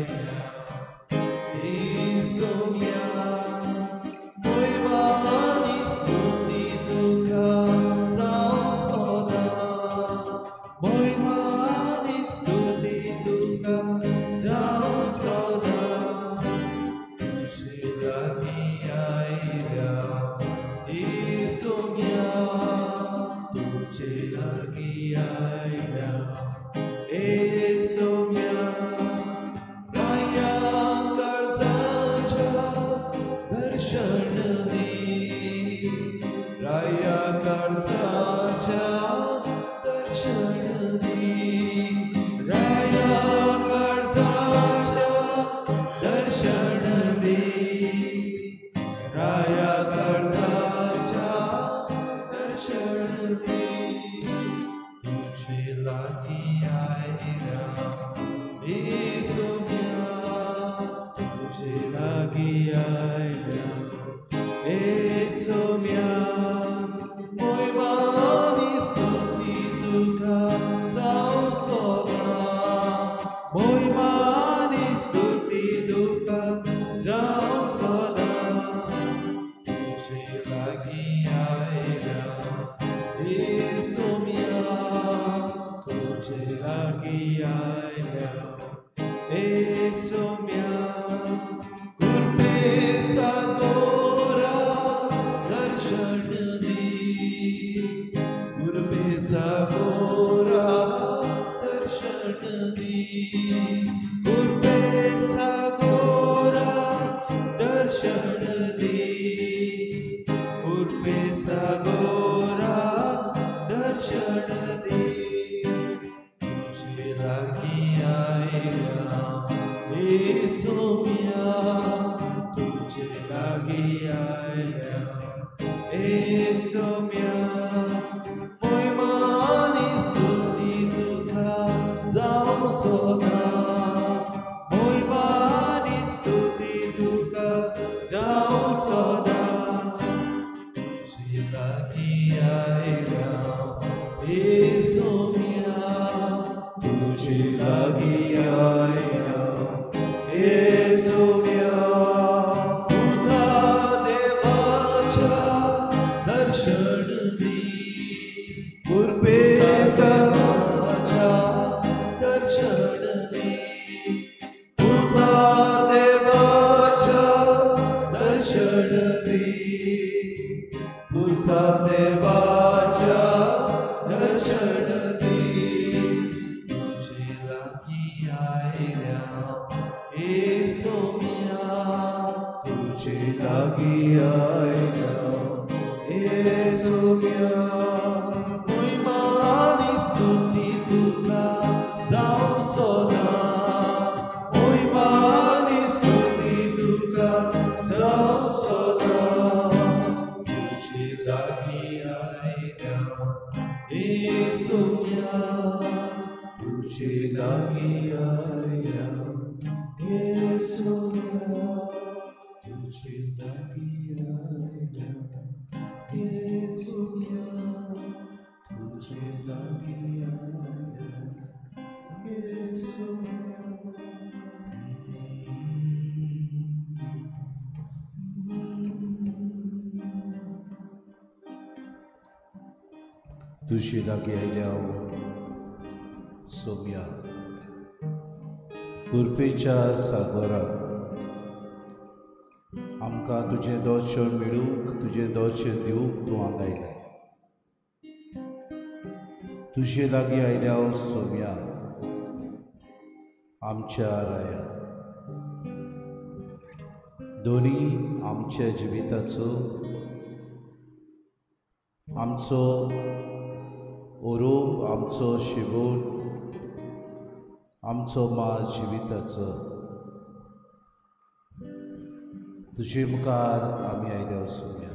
आयल्या ए सोम्या मोयमा आनी स्तुती तुका जावं सदां मोयमा आनी स्तुती तुका जावं सदां तुजे लागीं आयल्या ए सोम्या तुजे लागीं आयल्या ए सोम्या राया काळजाच्या दर्शन दी राया काळजाच्या दर्शन दी राया काळजाच्या दर्शन दी राया काळजाच्या दर्शन दी तुजे लागीं आयल्या ए सोम्या तुजे लागीं आयल्या ए सोम्या मोयमा आनी स्तुती तुका जावं सदां मोयमा आनी स्तुती तुका जावं सदां तुजे लागीं आयल्या ए सोम्या तुजे लागीं आयल्या ए सोम्या कृपे सागोरा दर्शन दी कृपे सागोरा दर्शन दी कृपे सागोरा दर्शन दी कृपे सागोरा दर्शन दी तुजे लागीं आयल्या ए सोम्या तुजे लागीं आयल्या ए सोम्या मोयमा आनी स्तुती तुका जावं सदां मोयमा आनी स्तुती तुका जावं सदां तुजे लागीं आयल्या ए सोम्या तुजे लागीं आयल्या ए सोम्या पुता देवाच्या दर्शन दी कृपे देवाच्या दर्शन दी पुता देवाच्या दर्शन दी पुता देवाच्या दर्शन दी तुजे लागीं आयल्या ए सोम्या तुजे लागीं आयल्या ए सोम्या मोयमा आनी स्तुती तुका जावं सदां मोयमा आनी स्तुती तुका जावं सदां तुजे लागीं आयल्या ए सोम्या तुजे लागीं आयल्या ए सोम्या तुजे लागीं आयल्या ए सोम्या तुजे लागीं आयल्या ए सोम्या. तुजे लागीं आयल्या हांव सोम्या कृपेच्या सागोरा आमकां तुजें दर्शन मेळूंक तुजें दर्शन दिवंक तूं हांगा आयलें. तुजे लागीं आयल्या हांव सोम्या आमच्या राया दोनी आमच्या जिविताचो आमचो ओरोब आमचो शिवोट आमचो मास जिविताचो तुजे मुखार आमी आयल्या सोम्या.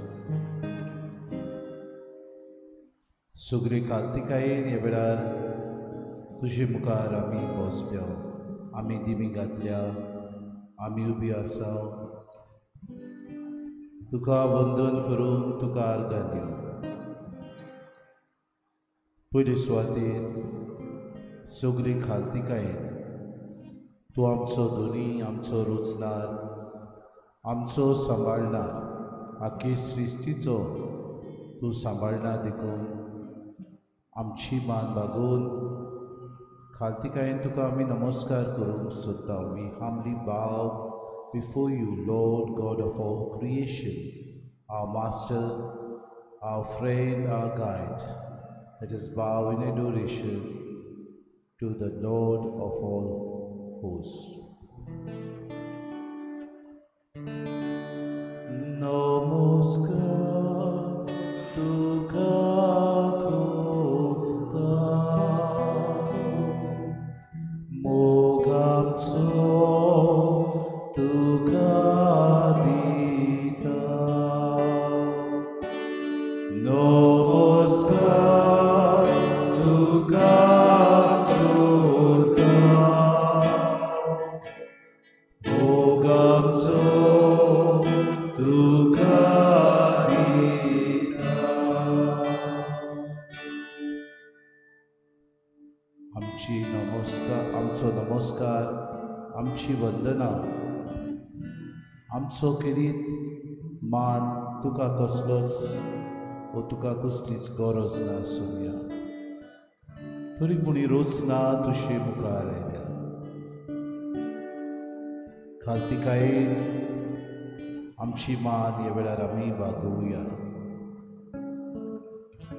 सगळी कार्तिकायेन ह्या वेळार तुजे मुखार आमी बसल्या, आमी दिमी घातल्या, आमी उबी आसा तुका वंदन करून तुका आर्गां दिवंक. पयले सुवातेर सगळी खालतिकायेन तूं आमचो धनी, आमचो रोचणार, आमचो सांबाळणार, आख्खी सृश्टीचो तूं सांबाळना देखून आमची मान बागोवन खालतिकायेन तुका आमी नमस्कार करूंक सोदता. We humbly bow before you, Lord God of all creation, our master, our friend, our guide. Let us bow in adoration to the Lord of all hosts. Namaskar tuka kota mogamso tuka dita. Namaskar tuka kota mogamso तुका दिता. आमची नमस्कार, आमचो नमस्कार, आमची वंदना, आमचो खेरीत मान तुका कसलोच वो तुका कसलीच गरज ना आसुया. तरी पूण ही रोचना तुजे मुखार आयल्या. खालतिकायेन आमची मान ह्या वेळार आमी बागोवया,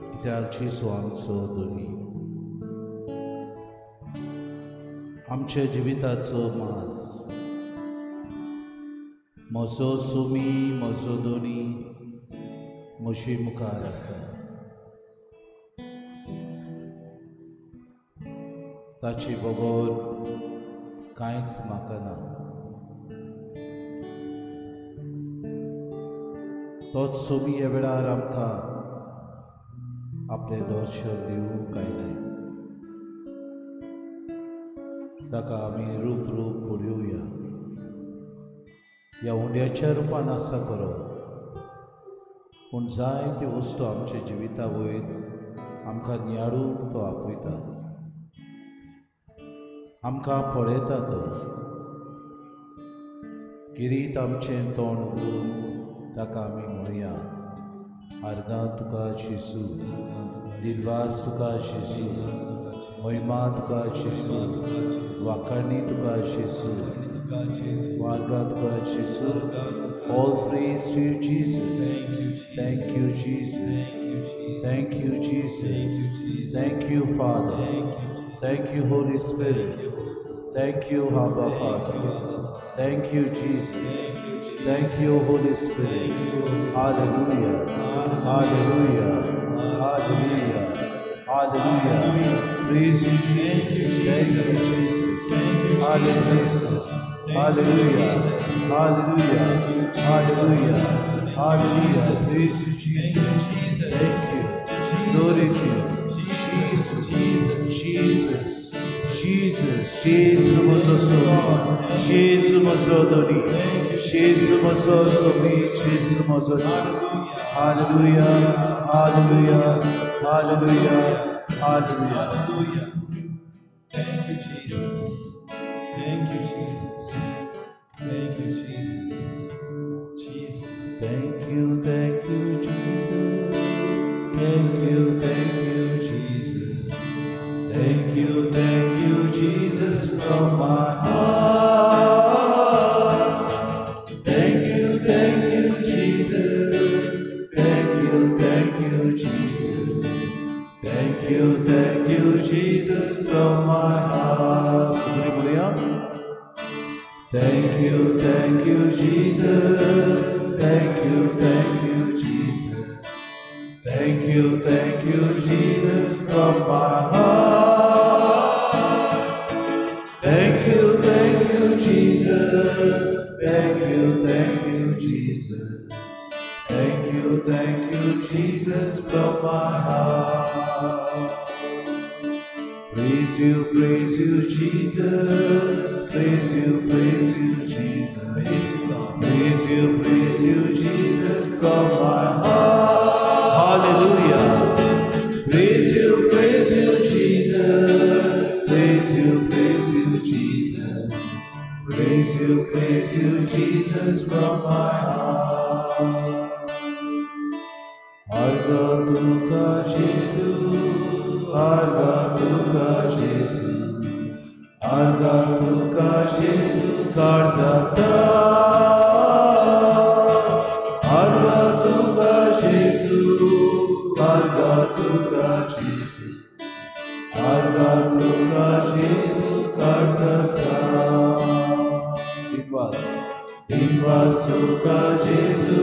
कित्याक जेजू आमचो धनी, आमच्या जिविताचो माज. म्हजो सुमी, म्हजो धनी म्हजे मुखार आसा. ताचे बगर कांयच म्हाका ना. तोच सोमी ह्या वेळार आमकां आपलें दर्शन दिवंक आयलें. ताका आमी रूप रूप पळोवया. ह्या उंड्याच्या रुपान आसा खरो, पूण जायत्यो वस्तू आमच्या जिविता वयर आमकां नियाळूंक तो आपयता, आमकां पळयता. तो गिरीत आमचें तोंड उगडून ताका आमी म्हणया, आर्गां तुका जेजू, दिलवास तुका जेजू, महिमा तुका जेजू, वाखाणी तुका जेजू, आर्गां तुका जेजू. All praise to you, Jesus. Thank you, Jesus. Thank you, Jesus. Thank you, Father. Thank you, Holy Spirit. Thank you, Abba Father. Thank you, Jesus. Thank you, Holy Spirit. Hallelujah. Hallelujah. Hallelujah. Hallelujah. Praise you, Jesus. Thank you, Jesus. Hallelujah. Hallelujah. Hallelujah. Hallelujah. Hallelujah. Praise you, Jesus. Thank you. Glory to you. Jesus. Jesus. Jesus. Jesus म्हजो सोमी, जेजू म्हजो धनी, जेजू म्हजो सोमी, जेजू म्हजो. Hallelujah. Hallelujah. Hallelujah. Hallelujah. Thank you, Jesus. Thank you, Jesus. Thank you, Jesus. Jesus. Thank you, Jesus. Thank you, Jesus. Thank you, Jesus, from my heart. Thank you, Jesus. Thank you, Jesus. Thank you, Jesus, from my heart. Thank you, Jesus. Thank you, Jesus. Thank you, Jesus, from my heart. Thank you, Jesus. Thank you, Jesus. Thank you, Jesus, from my heart. Praise you, Jesus. Praise you, Jesus. Praise you, Jesus, from my heart. Hallelujah. Praise you, Jesus. Praise you, Jesus. Praise you, Jesus, from my heart. Arga tuka Jesu, arga tuka Jesu, arga tuka Jesu, karzata. Arga tuka Jesu, arga tuka Jesu, arga tuka Jesu, karzata. Dinvas tuka Jesu,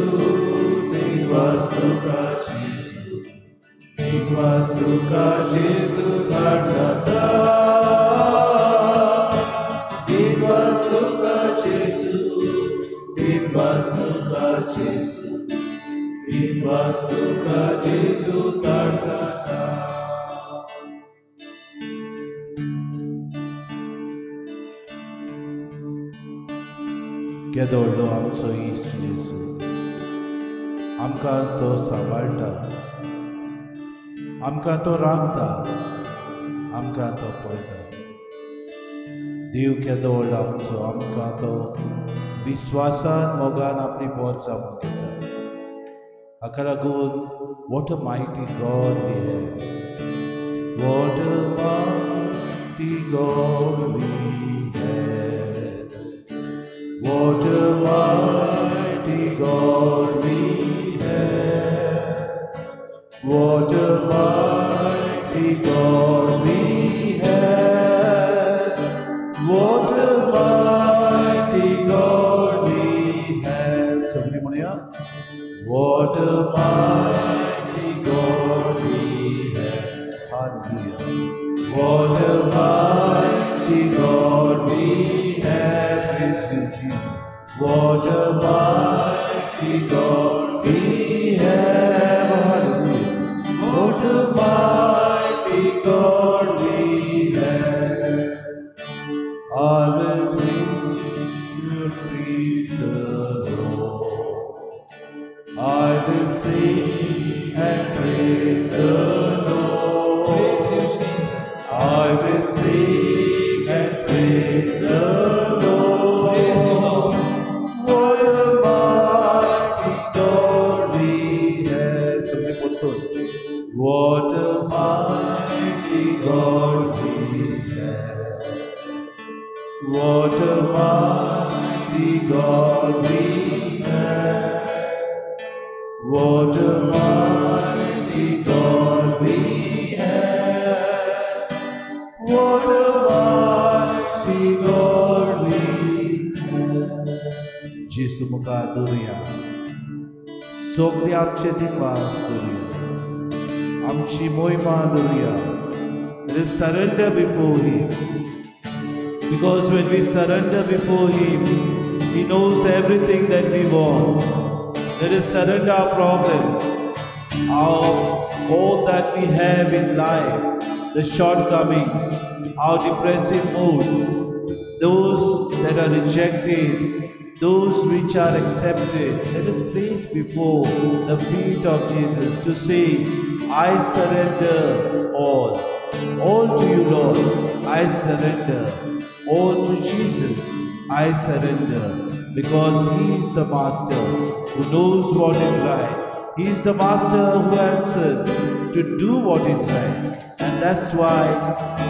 dinvas tuka Jesu, dinvas tuka Jesu, karzata. Dinvas tuka Jesu, dinvas tuka Jesu, dinvas tuka Jesu, karzata. केदो व्हडलो आमचो इश्ट जेजू, आमकां तो सांबाळटा, आमकां तो राखता, आमकां तो पळयता. देव केदो व्हडलो आमचो, आमकां तो विस्वासान मोगान आपली पोरसां घेता. हाका लागून what a mighty God we have, what a mighty God we have, what a mighty God we have, what a mighty God we have, what a mighty God we have. सगळी म्हणूया, what a mighty God we have. Hallelujah. What a mighty God we have. Praise you, Jesus. What a mighty God we have. Hallelujah. What a mighty God we have. I will sing to praise the Lord. I will sing and praise the Lord. Praise you, Jesus. I will sing and praise the Lord. Praise you, Lord. What a mighty God we have. सगळे परतून. What a mighty God we have. What a mighty God we have. What a mighty God we have. What a mighty God we have. जेजू मुखार दवरुया, सगळे आमचे दिनवास दवरुया, आमची मोहिमा दवरुया. Let us surrender before Him, because when we surrender before Him, He knows everything that we want. Let us surrender our problems, all that we have in life, the shortcomings, our depressive moods, those that are rejected, those which are accepted. Let us place before the feet of Jesus to say, I surrender all. All to you, Lord, I surrender. All to Jesus, I surrender. Because He is the Master who knows what is right. He is the Master who helps us to do what is right. And that's why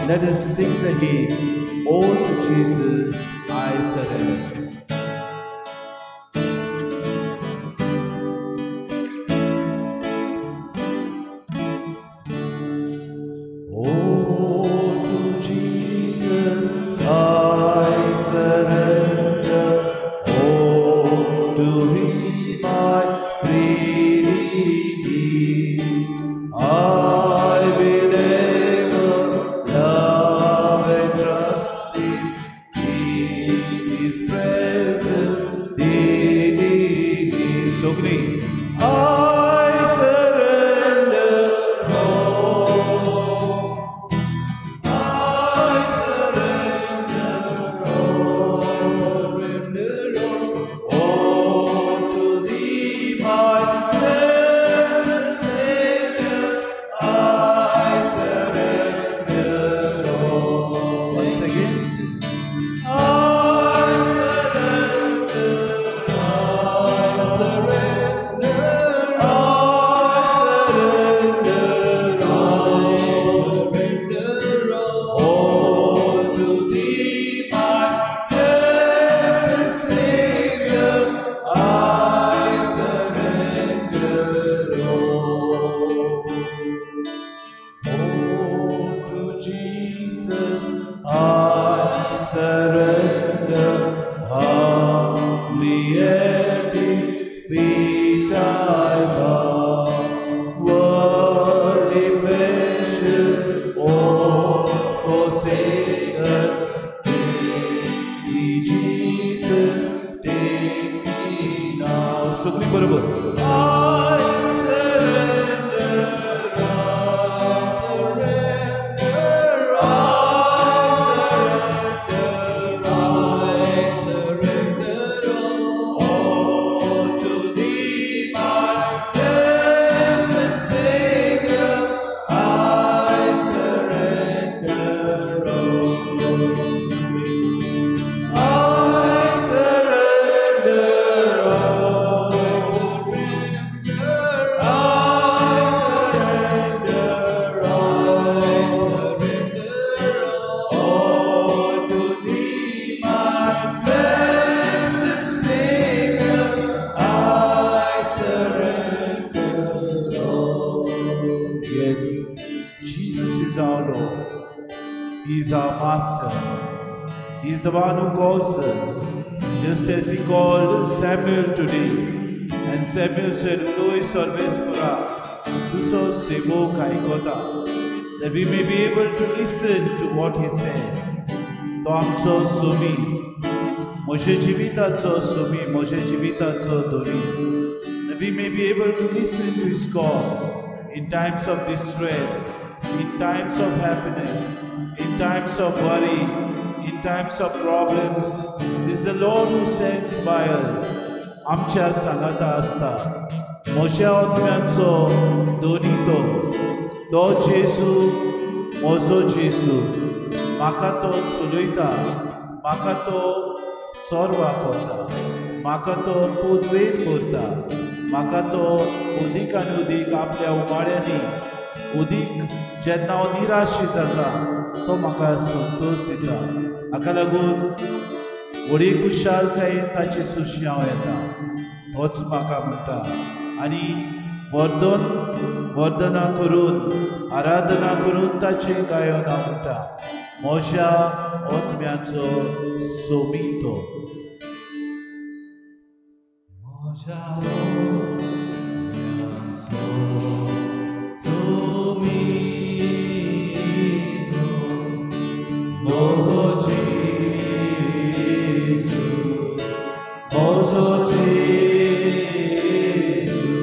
let us sing the hymn, All to Jesus, I surrender. All to Jesus, I surrender. All to Him I freely give. I will ever love and trust Him in His presence daily live. So great. I surrender all. I surrender all. Surrender all. All to Thee, my blessed Savior, I surrender all. Once again. I बरोबर. He is the one who calls us, just as he called Samuel today. And Samuel said, Uloi Sarvespara, tuso sevok aikota, that we may be able to listen to what he says. To amcho somi, mojhe jivitacho somi, mojhe jivitacho dori, that we may be able to listen to his call in times of distress, in times of happiness, in times of worry, in times of problems. It is the Lord who stands by us. आमच्या सांगाता आसता. म्हज्या आत्म्याचो दोनी तो, तो जेजू म्हजो जेजू, म्हाका तो चलयता, म्हाका तो चोरवा करता, म्हाका तो पुदवेर करता, म्हाका तो उदीक आनी उदीक आपल्या उमाळ्यांनी उदीक जेन्ना हांव निराशी जाता तो म्हाका संतोश दिता. हाका लागून व्हडी खुशालकायेन ताचे सुशी हांव येता. होच म्हाका म्हणटा आनी वर्धन वर्धना करून आराधना करून ताचें गायन हांव म्हणटा, म्हज्या आत्म्याचो सोमी तो. म्हज्या आत्म्याचो सोमी तो, म्हजो जेजू, म्हजो जेजू,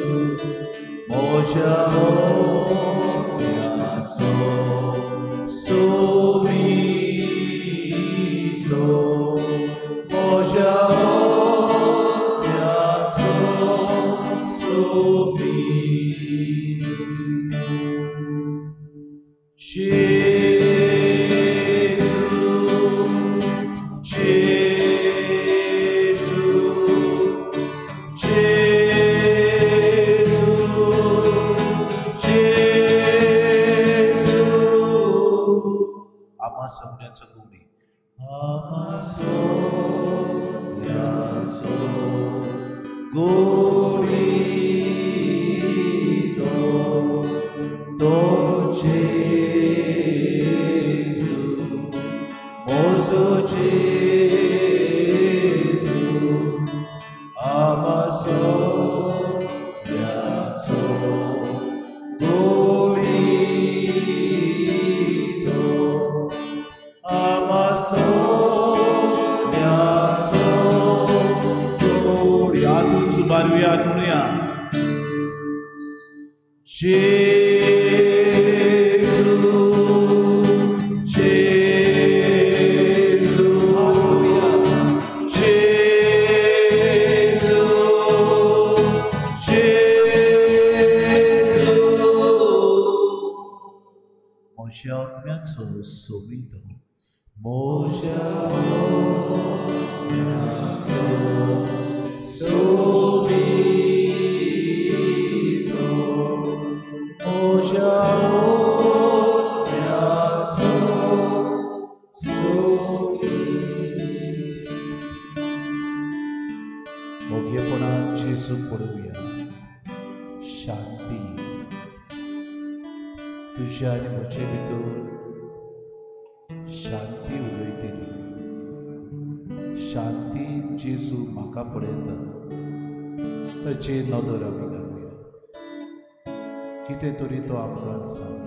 म्हज्या आत्म्याचो सोमी तो, म्हज्या आत्म्याचो सोमी. जेजू, जेजू, जेजू, जेजू. आम्हा सोमण्याचो गुणी, आम्हा सोमण्याचो गुणी तो, तो जेजू, म्हजो जेजू, आम्हा सोमण्याचो गुणी तो, आम्हा सोमण्याचो गुणी. हातून सुबारुया म्हणुया, जेजू, जेजू, जेजू, जेजू, म्हज्या आत्म्याचो सोमी तो, म्हज्या आत्म्याचो सोमी तो, म्हज्या आत्म्याचो सोमी. मोगेपणान जेजूक पळोवया. शांती तुज्या आनी म्हजे भितर शांती उलयतली. शांती जेजू म्हाका पळयता, ताचेर नदर आमी घालुया. कितें तरी तो आमकां सांग.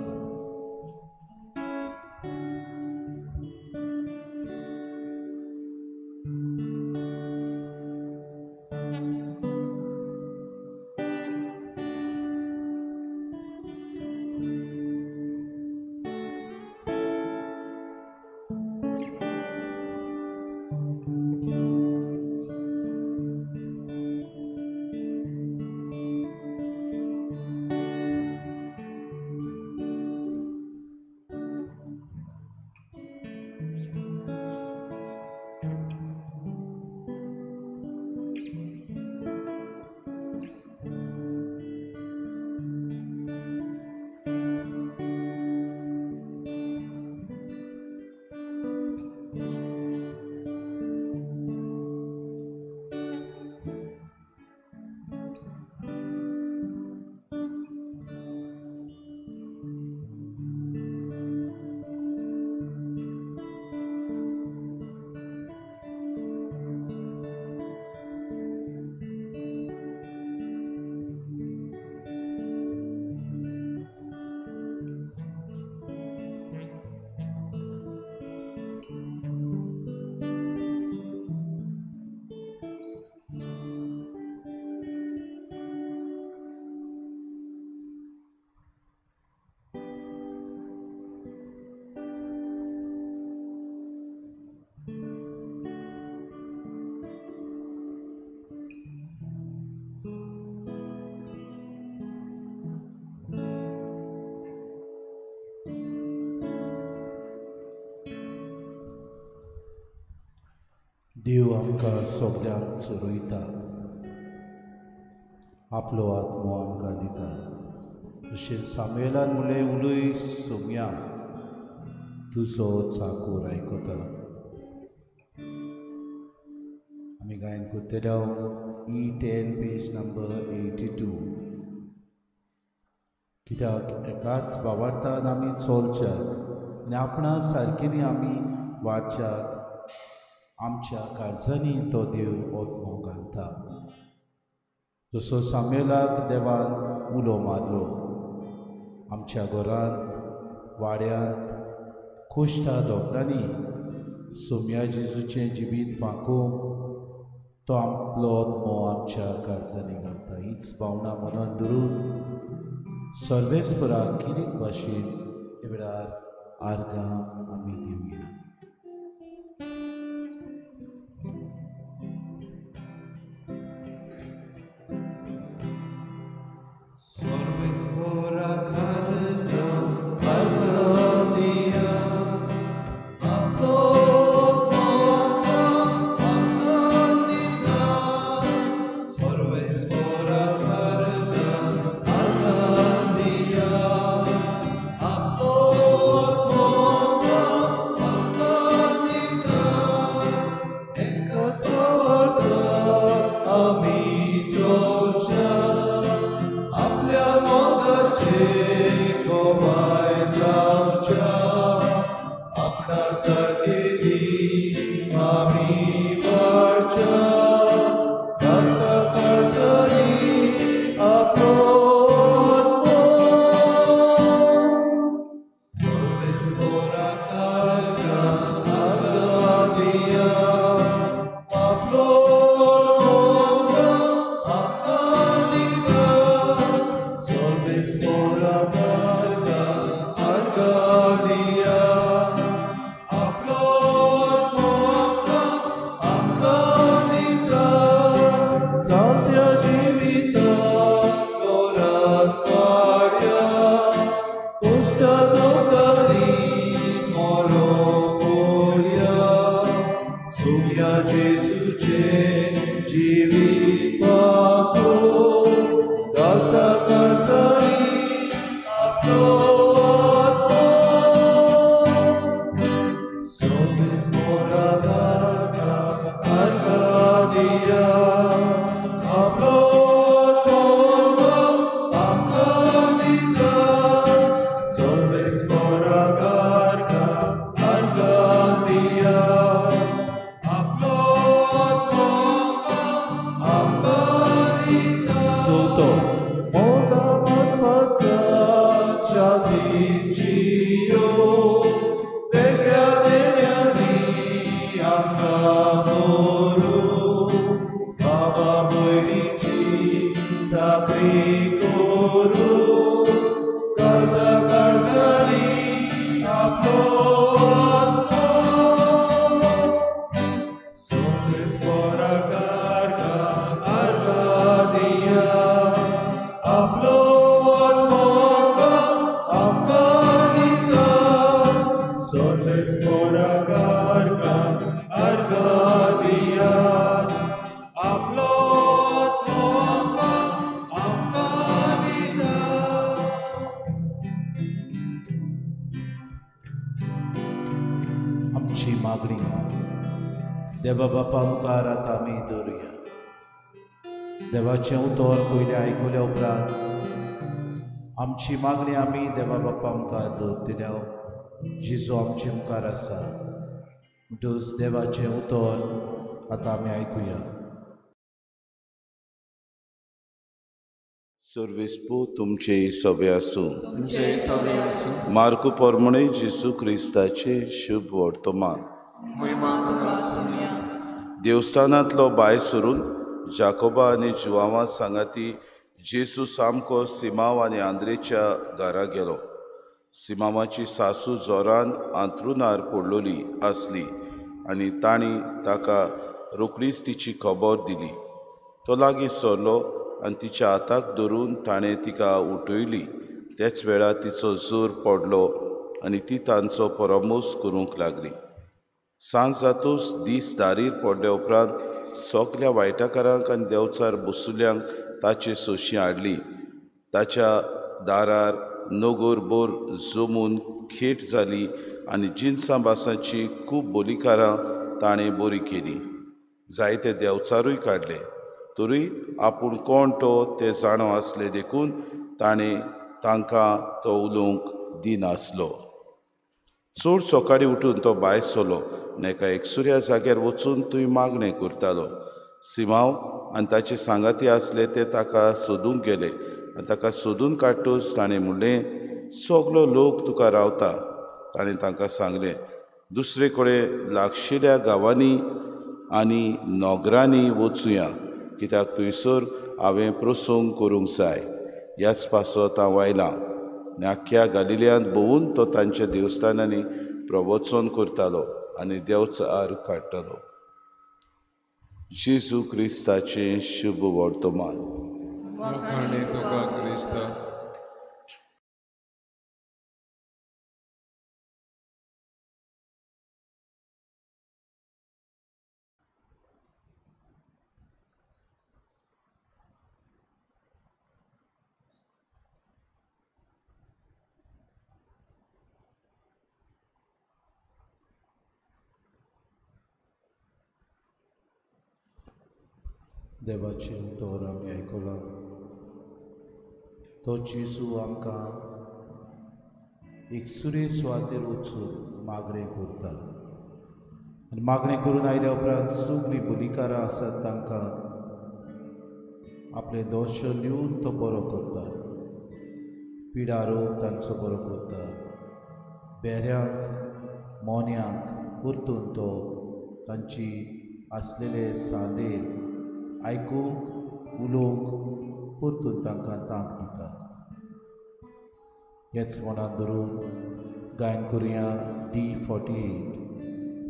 देव आमकां सगल्यांक चरयता, आपलो आत्मो आमकां दिता. जशें सामुएलान म्हणलें, उलय सोम्या, तुजो चाकूर आयकता. आमी गायन करतले E10 page number 82. कित्याक एकाच भावार्थान आमी चलच्याक आनी आपणा सारकेनी आमी वाडच्याक आमच्या काळजांनी तो देव आत्मो घालता. जसो सामुएलाक देवान उलो मारलो, आमच्या घरांत, वाड्यांत, कुश्टा दोगदांनी सोम्या जेजूचें जिवीत फांकूंक तो आपलो आत्मो आमच्या काळजांनी घालता. हीच भावना मनान धरून सर्वेस्पराक किरीत भाशेन हे वेळार आर्गां आमी दिवया. मागणी देवा बापा मुखार आतां आमी दवरुया. देवाचें उतर पयलें आयकल्या उपरांत आमची मागणी आमी देवा बापा मुखार दवरतले. जेजू आमचे मुखार आसा म्हणटकच देवाचें उतर आतां आमी आयकुया. सर्वेस्पू तुमचे सवे आसूं. मार्कू पोरमणे जेजू क्रिस्ताचे शुभ वर्तमान. देवस्थानांतलो भायर सरून जाकोबा आनी जुवांवा सांगाती जेजू सामको सिमांव आनी आंद्रेच्या घरा गेलो. सिमांवाची सासू जोरान आंतरुणार पडलोली आसली आनी तांणी ताका रोखडीच तिची खबर दिली. तो लागीं सरलो आनी तिच्या हाताक धरून ताणें तिका उठयली. त्याच वेळार तिचो जोर पडलो आनी ती तांचो परामोस करूंक लागली. सांज जातूच दीस दारीर पडल्या उपरांत सगल्या वायटाकारांक आनी देवचार बसुल्यांक ताचे सोशी हाडली. ताच्या दारार नगरभर जमून खेट जाली आनी जिनसां भासांची खूब बोलीकारां ताणें बरी केली. जायते देवचारूय काडले, तरूय आपूण कोण तो ते जाणो आसले देखून ताणें तांकां तो उलोवंक दिनासलो. चड सकाळीं उठून तो भायर सरलो आनी एका एकसुऱ्या जाग्यार वचून थंय मागणें करतालो. सिमांव आनी ताचे सांगाती आसले ते ताका सोदूंक गेले आनी ताका सोदून काडटूच ताणें म्हणलें, सगलो लोक तुका रावता. ताणें तांकां सांगलें, दुसरे कडेन लागशिल्ल्या गांवांनी आनी नगरांनी वचुया, कित्याक थंयसर हांवें प्रसंग करूंक जाय. ह्याच पासत हांव आयलां. आनी आख्ख्या गालिल्यांत भोंवून तो तांच्या देवस्थानांनी प्रवचन करतालो आनी देवचार काडटालो. जेजू क्रिस्ताचें शुभ वर्तमान. देवाचें उतर आमी आयकलां. तो जेजू आमकां एकसुरे सुवातेर वचून मागणें करता आनी मागणें करून आयल्या उपरांत सगळीं बोलीकारां आसात तांकां आपलें दर्शन दिवन तो बरो करता. पिडा रोग तांचो बरो करता. बेऱ्यांक मोन्यांक परतून तो तांची आसलेले सांदे आयकूंक उलोवंक परतून तांकां तांक दिता. हेच मनान धरून गायन करुया D48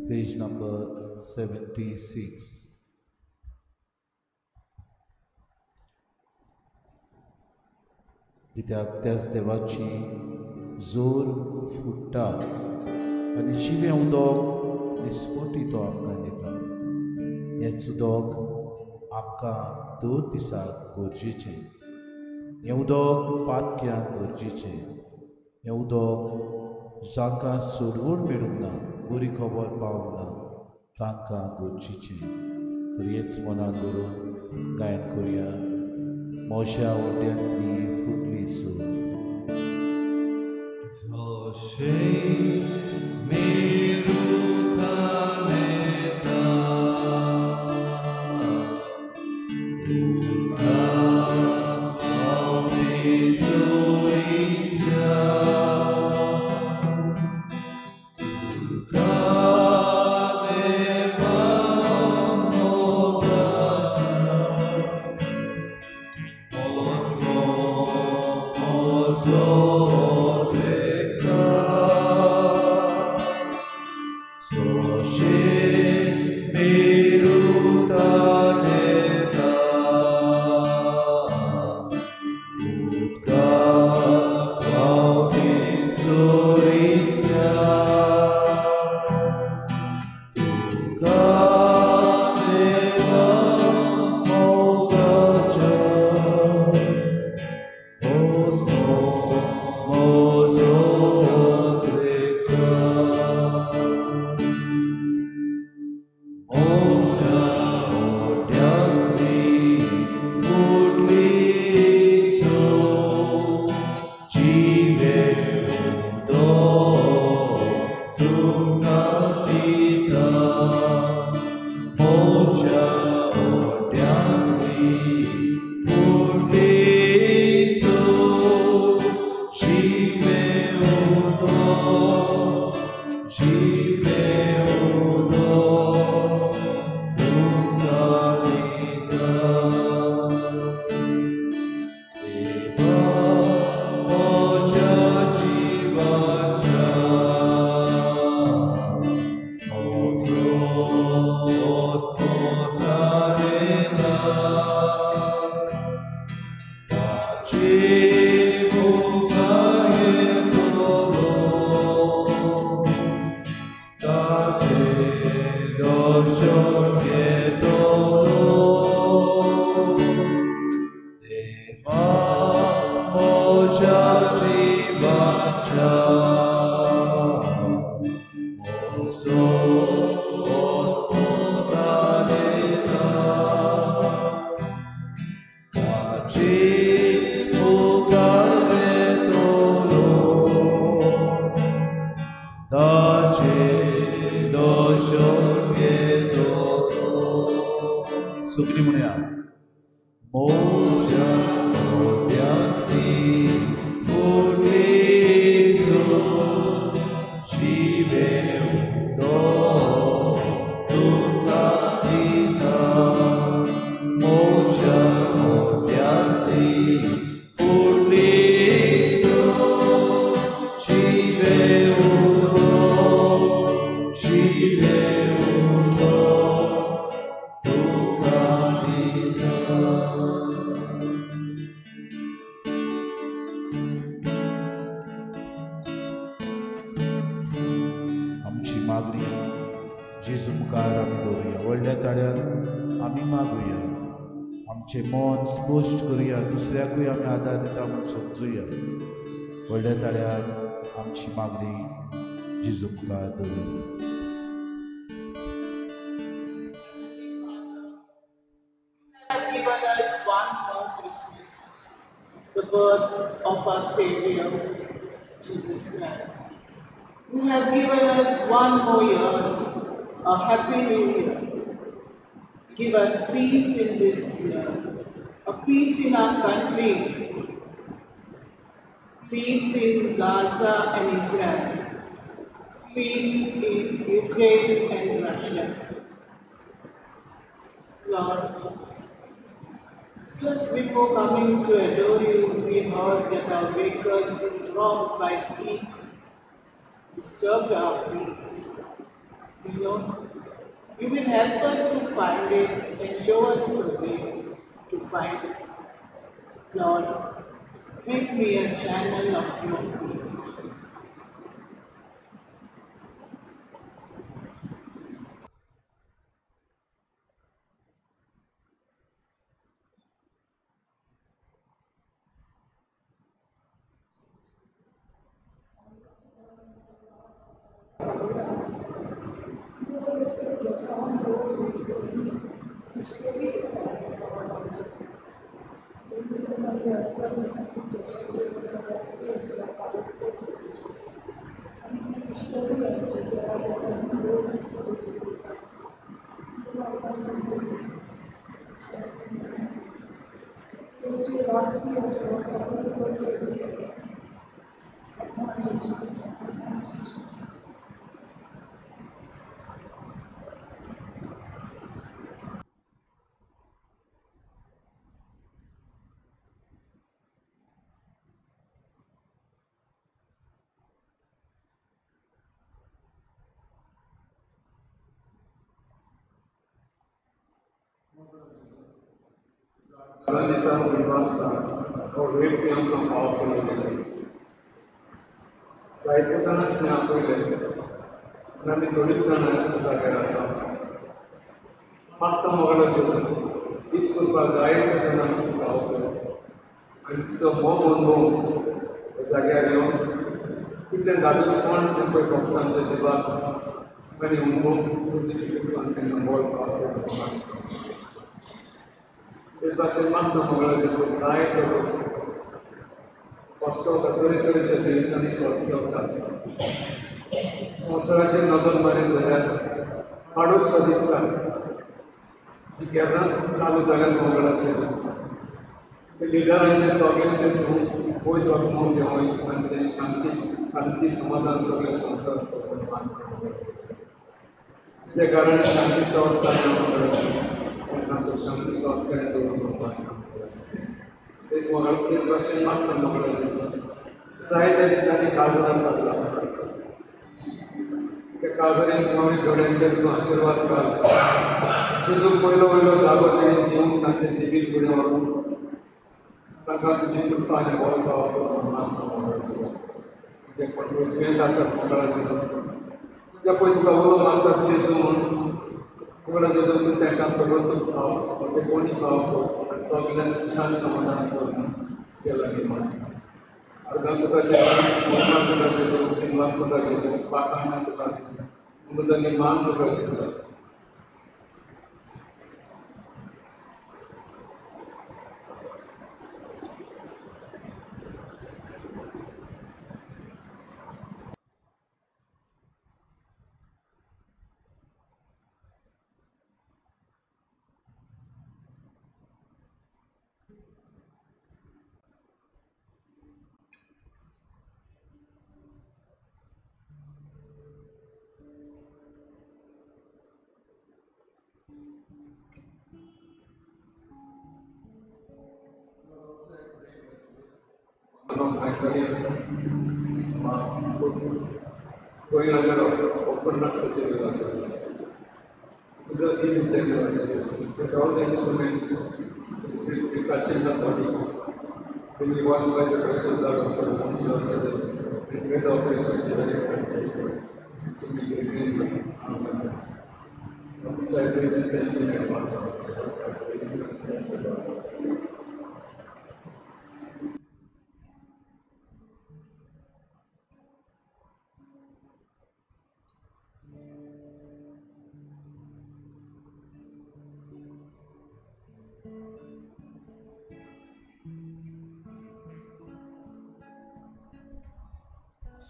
page number 76. कित्याक त्याच देवाची जोर फुट्टा आनी जिवें उदक दिसपटी तो आमकां दिता. हेंच उदक आमकां दर दिसाक गरजेचें. हें उदक पातक्यांक गरजेचें. हें उदक जांकां सोडवण मेळूंक ना, बरी खबर पावूंक ना, तांकां गरजेचें. तर हेच मनान धरून गायन करुया. म्हज्या वट्यांतली फुटली सूर. Soshe miruta neta. सगळीं म्हणया. मोज्या मोट्यांनी फुडलेचो जिवे उदक तुका दिता. मोज्या मोट्यांनी फुडलेचो जिवे उदक, जिवे उदक तुका दिता. आमची मागणी जेजू मुखार आमी दवरुया. व्हडल्या ताळ्यान आमी मागुया. आमचें मन स्पश्ट करुया. दुसऱ्याकूय आमी आदार दिता म्हूण समजुया. व्हडल्या ताळ्यान आमची मागणी जेजू मुखार दवरुया. Have given us one more Christmas, the birth of our Savior, Jesus Christ. You have given us one more year, a happy new year. Give us peace in this year, a peace in our country, peace in Gaza and Israel, peace in Ukraine and Russia. Lord, just before coming to adore you, we heard that our vehicle is robbed by thieves, disturbed our peace. You know, you will help us to find it and show us the way to find it. Lord, make me a channel of your peace. दिता विवासता हो वेळ ती आमकां फावो करून दिली. जायते जाणांक तुवें आपयलें आनी आमी थोडीच जाणां जाग्यार आसा. मागता मोगळा जेजू हीच कृपा जायते जाणांक फावो करून आनी तो मोग अनुभव जाग्यार येवन कितलें दादोसपण तें पळय भक्त आमच्या जिवाक आनी अनुभव तुजी कृपा तांकां बळ फावो करून. तेच भाशेन मागता मंगळा जेजू जायते लोक कश्टवता, तरेतरेच्या दुयेंसांनी कश्टवता. संवसाराचेर नदर मारीत जाल्यार पाडूकसो दिसता जी केन्ना चालू जाल्यार मंगळा जेजू ते लिडरांचे सगळें तें तूं वयर वचून घेवन आनी तें शांती शांती समाधान सगळें संवसार जे कारण शांती संस्कार तांकां शांती संस्कार दवरून तेच मंगळ तेच भाशेन मागता मंगळा जेजू जायत्या दिसांनी काजरां जाल्लो आसा. त्या काजरीन नवी जोड्यांचेर तूं आशिर्वाद घाल. जेजू पयलो वयलो जागो तेणी दिवन तांचें जिवीत फुडें व्हरून तांकां तुजी कृपा आनी बळ फावो करून मागता मंगळा जेजू. जे कोण दुयेंत आसात मंगळा जेजू तुज्या पळय तुका उलो मागतात जेजू म्हूण मंगळा जेजू तूं तांकां खबर फावो ते कोणी फावो कर आनी सगळ्यांक शांत समाधान करून ते लागीं मान. अर्दां तुका जेजू, मोहना तुका जेजू, दिनवास तुका जेजू, पाकांना तुका जेजू, मुदली मान तुका जेजू. colleagues going under open heart surgery, Lord Jesus. Preserve him with them, Lord Jesus. With all the instruments which will be touching the body, will be washed by the precious blood of the wounds, Lord Jesus, and may the operation be very successful. So may you remain with Amen. Which I pray and thank you in advance, Lord Jesus. I praise you and thank you, Lord.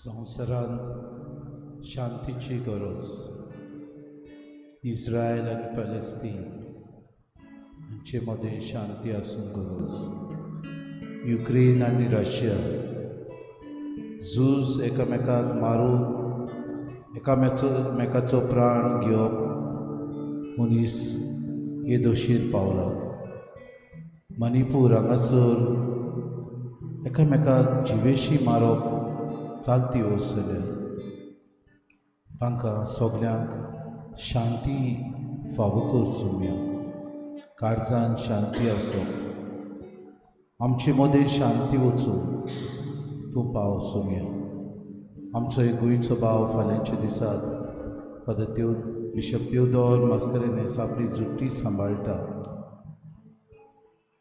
संवसारान शांतीची गरज. इस्रायल आनी Palestine हांचे मदें शांती आसूंक गरज. Ukraine आनी Russia झूज एकामेकाक मारून एकामेकाचो प्राण घेवप मनीस हे दोशीर पावला. मणिपूर हांगासर एकामेकाक जिवेशी मारप चालती वचल्या. तांकां सगल्यांक शांती फावो करचुया. काळजान शांती आसप, आमचे मदें शांती वचूं तूं पाव सोम्या. आमचो एक गोंयचो भाव फाल्यांच्या दिसात फादर बिशप तेवदोर मास्करेन्हस आपली जुट्टी सांबाळटा.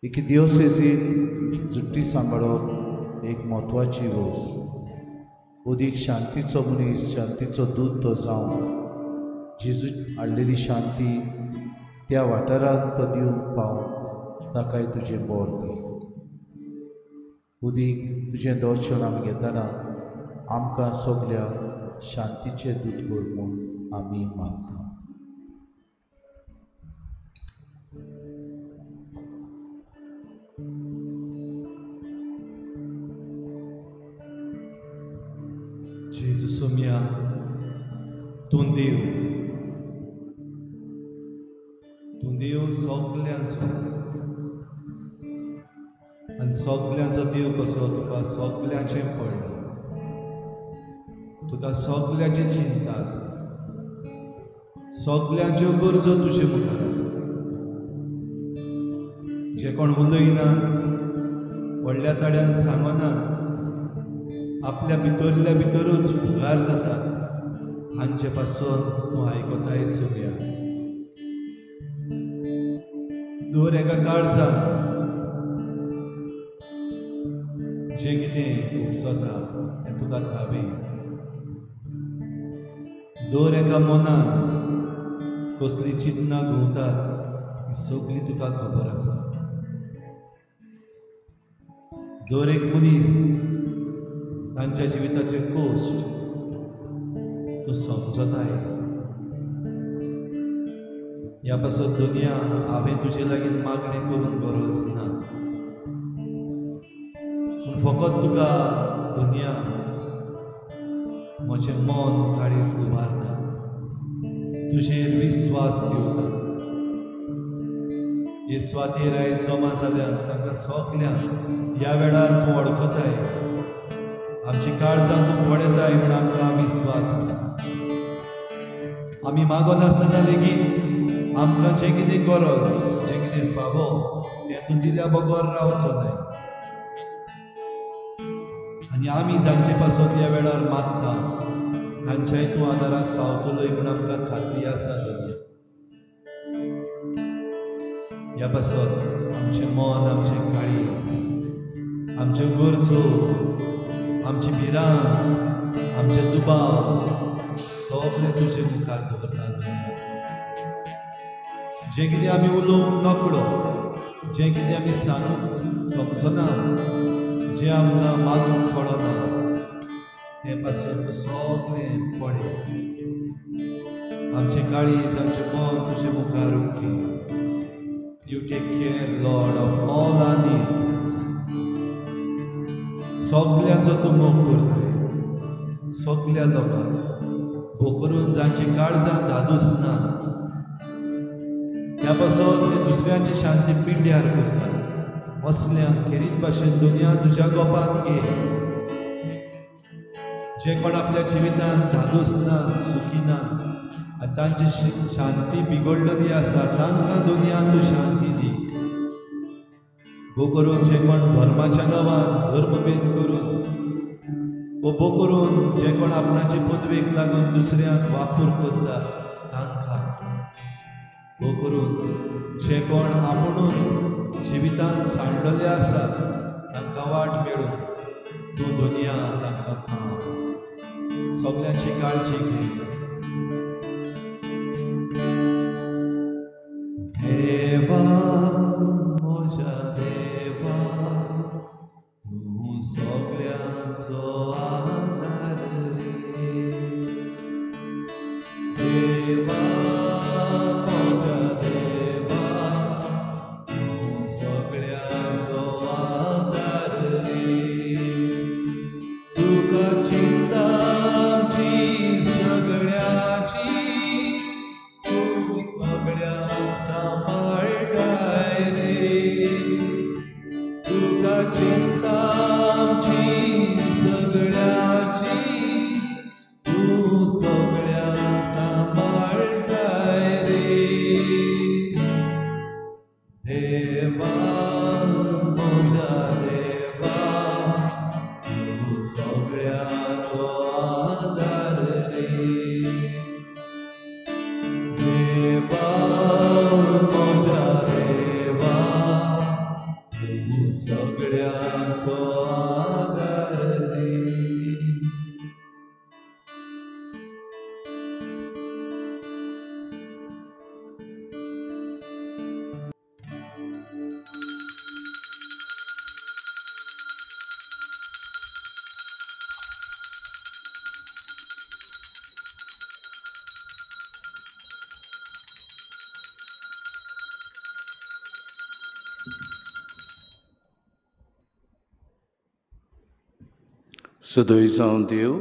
एके दिवसेजीन जुट्टी सांबाळप एक म्हत्वाची वस्त. अदीक शांतीचो मनीस, शांतीचो दूत तो जावन जेजू हाडलेली शांती त्या वाठारांत तो दिवंक पावूं ताकाय तुजें बोर दी. उदीक तुजें दर्शन आमी घेतना आमकां सगळ्यांक शांतीचें दूत कर म्हूण आमी मागता. जेजू सोम्या, तूं देव, तूं देव सगल्यांचो आनी सगल्यांचो देव कसो तुका सगल्यांचें पडलां, तुका सगल्यांची चिंता आसा, सगल्यांच्यो गरजो तुजे मुखार आसा. जे कोण उलयना, व्हडल्या ताड्यान सांगना, आपल्या भितरल्या भितरूच फुगार जाता, हांचे पासून तूं आयकताय सोम्या. दर एका काळजान जें कितें उपसता तें तुका थावें. दर एका मनान कसली चिंतना घुंवतात ही सगळी तुका खबर आसा. दर एक मनीस तांच्या जिविताचे कश्ट तूं समजताय. ह्या पासत दुनिया हांवें तुजे लागीं मागणें करूंक गरज ना, पूण फकत तुका दुनिया म्हजें मन काळीज उबारता, तुजेर विस्वास दिवता. हे स्वातीर आयज जमा जाल्यान तांकां सगल्यांक ह्या वेळार तूं वळखताय, आमची काळजां तूं पळयताय म्हूण आमकां विस्वास आसा. आमी मागनासतना लेगीत आमकां जें कितें गरज, जें कितें फावो तें तूं दिल्या बगर रावचो न्हय. आनी आमी जांचे पासून ह्या वेळार मागता तांच्याय तूं आदाराक पावतलोय म्हूण आमकां खात्री आसा. दुनिया ह्या पासत आमचें मन, आमचें काळीज, आमच्यो गरजो, आमची भिरांत, आमचे दुबाव सगळे तुजे मुखार दवरता. जें कितें आमी उलोवंक नकळो, जें कितें आमी सांगूंक समजना, जें आमकां मागूंक कळना, तें पासून तूं सगळें पळय. आमचें काळीज, आमचें मन तुजे मुखार उक्ती. You take care, Lord, of all our needs. सगल्यांचो तूं मोग करताय, सगल्या लोकांक, भोव करून जांची काळजां धादूस ना त्या पासून ते दुसऱ्यांची शांती पिंड्यार करतात. असल्यांक खेरीत भाशेन दुनिया तुज्या गोपांत घे. जे कोण आपल्या जिवितांत धादोस ना, सुखी ना आनी तांची शांती बिगडलेली आसा तांकां दुनिया तूं शांती दी. गो करून जे कोण धर्माच्या नांवान धर्मभेद करून उबो करून जे कोण आपणाचे पदवेक लागून दुसऱ्यांक वापर करता तांकां, गो करून जे कोण आपुणूच जिवितांत सांडलेले आसा तांकां वाट मेळून तूं दुनिया तांकां पाव. सगल्यांची काळजी घे. देवा म्हज्या देवा तूं सगल्यांचो आदार रे. देवा म्हज्या देवा तूं सगल्यांचो आदार रे. तुका चिंता आमची सगळ्याची, तूं सगळ्यांक सांबाळटाय रे. तुका चिंता आमची सगळ्याची, तूं सगळ्यांक सांबाळटाय रे. देवा म्हज्या देवा तूं सगळ्यांचो आदार रे. देवा म्हज्या देवा तूं सगळ्यांचो आदार रे. सदोय जावं देव,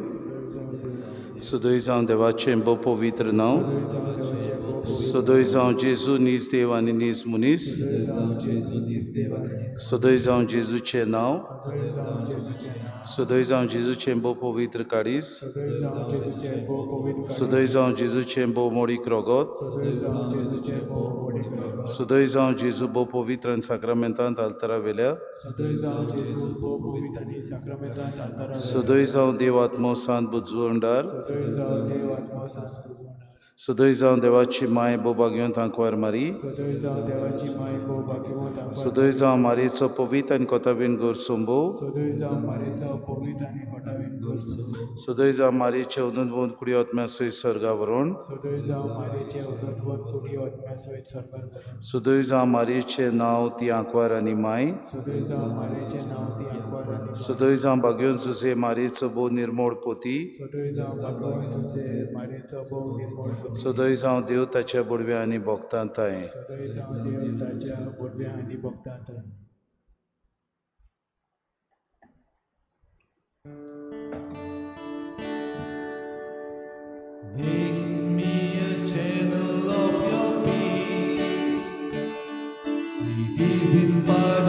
सदोय जावं देवाचें भोव पवित्र नांव, सदोय जावं जेजू नीज देव आनी नीज मनीस, सदोय जावं जेजूचें नांव, सदोय जावं जेजूचें भोव पवित्र काडीस, सदोय जावं जेजूचें भोव मोडीक रोगोत, सदोय जावं जेजू भोव पवित्र आनी साक्रामेंतांत आल्तारा वेल्या, सदोय जावं देव आत्मो सांत बुजवंडार, सदोय जावं देवाची माय भोव भाग्यवंत आंकवार मारी, सदोय जावं मारयेचो पवित्र आनी कोताबीन गोरसोंबो, सदोय जावं मारयेचे उदनवंत कुडी आत्म्या सयत सर्गा व्हरून, सदोय जावं मारयेचें नांव ती आंकवार आनी माय, सदोय जावं भाग्यवंत जुझे मारयेचो भोव निर्मोळ पोती, सदोय जावं देव ताच्या बुडव्या आनी भोगतां ताय. Make me a channel of your peace. It is in part